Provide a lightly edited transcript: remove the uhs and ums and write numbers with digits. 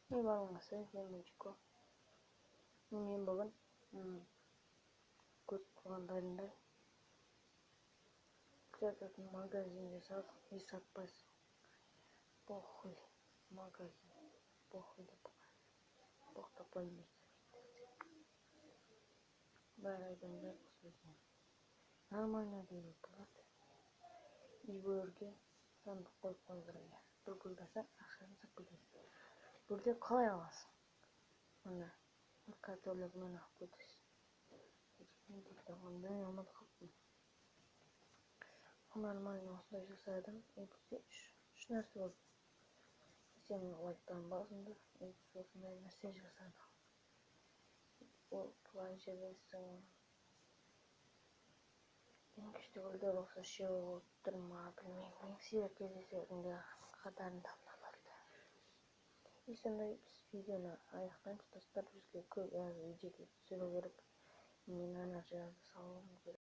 И барлығыңа сәлем, мен. Мен бүгін көріп тұрғандарыңдай сататын магазин жасадық. И сатпайсың, похуй, магазин похуй деп боқтап қойдым. Бәрі адамдар осылай нормально деуге болады. И бұл жерге сандық қойып қою керек. Бір гүл алсаң, ақшасын сатып кетесің. Гүлді қалай аласың? Мына каталогымен алып кетесің. Не деп тұрғанын ұмытып қалыппын. Нормально осындай жасадым. И бізде үш нәрсе болды. Сенің лайктан басыңдар. И біз осындай нәрсе жасадық. Осылай жіберсең, ең күшті гүлдер осы үшеуі болып тұр ма, білмеймін. Ең сирек кездесетіндер қатарында мыналар. И сондай біз видеоны аяқтаймыз, достар. Бізге көп видео түсіру керек. Мен ана жерді салуым керек.